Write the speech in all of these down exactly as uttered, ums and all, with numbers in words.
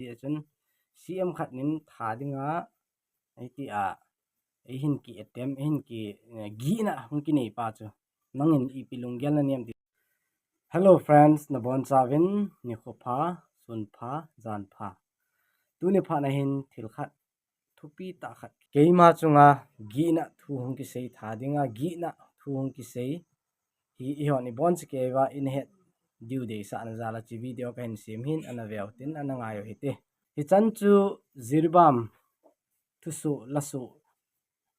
Ti chun C M khat nin tha dinga, ei ti a, ei hin ki attempt, ei hin ki, eh, gihna hung kinei pa chu. Nangin ipi lunggel na nem ti. Hello friends, nabonchauvin nikho pha, sun pha, jan pha. Tuni phat na hin thil khat thupi tah khat. Keima chunga gihna thu hung kisei tha dinga, gihna thu hung kisei. Hi ihon ibon chikei uva in het diu deisah na jal a hiche video kahin sem hin ana veu tin ana ngai u hite. Hichan chu Jiribam thusoh lasoh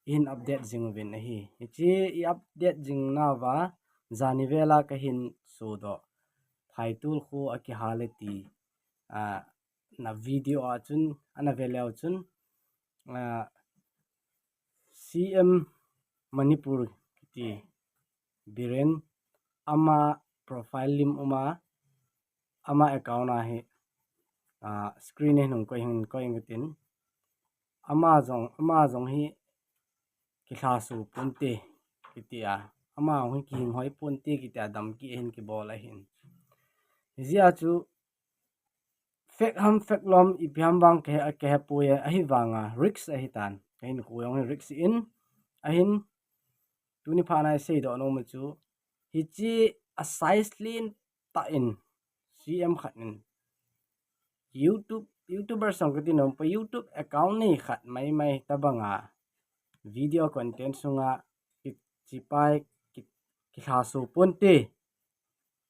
ihin update jing uvin ahi. Hiche i update jing nauva jani vela kahin sodoh. Phaitol kho akihal e ti, ah, na video a chun, ana ve leu chun, ah, C M Manipur kiti Biren ama profile lim uma, ama account a hi, ah, screen a hin koi hin koi in katin. Ama jong, ama jong hi kilhaso ponte kiti a. Ama jong hi kihing hoi ponte kiti a damki ahin kibol ahin. Hijeh a chu fake ham fake lom ipi ham vang kahe, kahepoi, ahivanga risk ahitan. Kahin koi jong hi risk in ahin. Tuni phat na isei doh nom u chu hiche a size lentah in C M khat in YouTube, YouTuber sang kati nom pa YouTube account nei khat maimai tabanga video content sunga ki, chipai ki, kilhaso ponte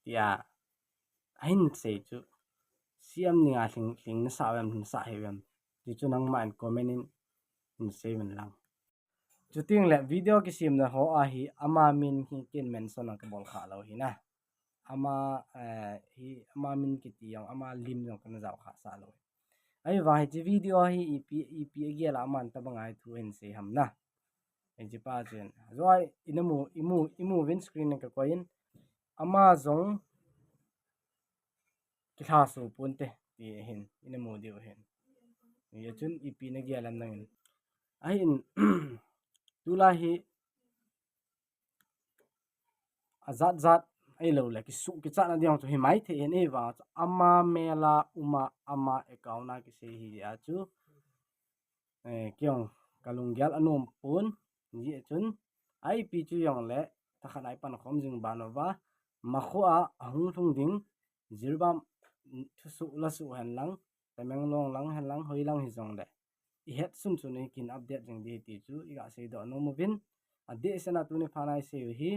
tia ahin sei chu. C M ni nga lhing, lhing nasah uvem, lhing nasah hih uvem. Ti chu nangma in comment in, in sei uvin lang. Chuting le video kisemna ho a hi ama min hi ken mention a kabol kha lou hi na. Ama, eh, hi ama min kiti jong, ama lim jong kana jao kha sa lou. Ahivang hiche video hi ipi, ipi agel a aman tabang a hi thu hin sei ham na. Hiche pa chen. Joi, inamu, imu, imu uvin screen a kakoi in. Ama jong kilhaso ponte ti hin, inamu diu hin. Hijeh chun ipi nagel em nangin. Ahin, tulai hi ajat jat ahilou le, kisuh kichatna ding chu himai thei hin, ahivang chu ama mel a uma, ama account a kisei hijeh a chu, eh, kei jong kalunggel anom pon, hijeh chun, ipi chu jong le, thakhat a ipan khom jing ban uva, makho a ahung lhung ding, Jiribam thusoh lasoh hen lang, Tamenglong lang hen lang, hoi lang hijong le, ihet sun sun in kin update jing ding ti chu iga sei doh nom uvin. Adeh sena tuni phat na isei u hi,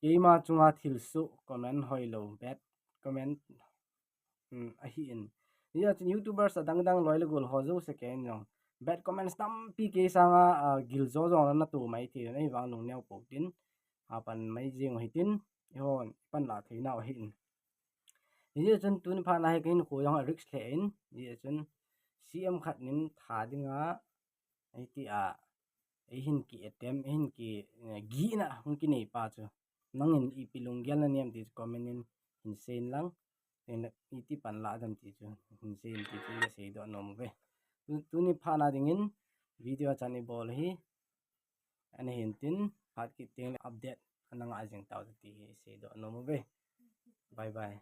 keima chunga thilsoh comment hoilou, bad comment, um, ahin. Hijeh chun YouTubers adang dang loi le gol ho jouse ken jong bad comments tampi kei sanga, ah, giljo jong la natoh mai thei, ahivang lungneo pou tin, apan mai jing u hitin, ihon ipan la thei nau ahin. Hijeh chun tuni phat na hi kahin koi jong a risk lheh in, hijeh chun C M khat nin tha dinga, ei ti a, ei hin ki attempt, ei hin ki, eh, gihna hung kinei pa chu. Nangin ipi lunggel na nem ti chu comment in hin sei in lang. Iti pan la dem ti chu hin sei in ti chu isei doh nom uve. Tu, tuni phat na dingin video chan ibol hi ana hin tin, phat kit teng le update ana nga jing tau ti hi isei doh nom uve. Bye bye.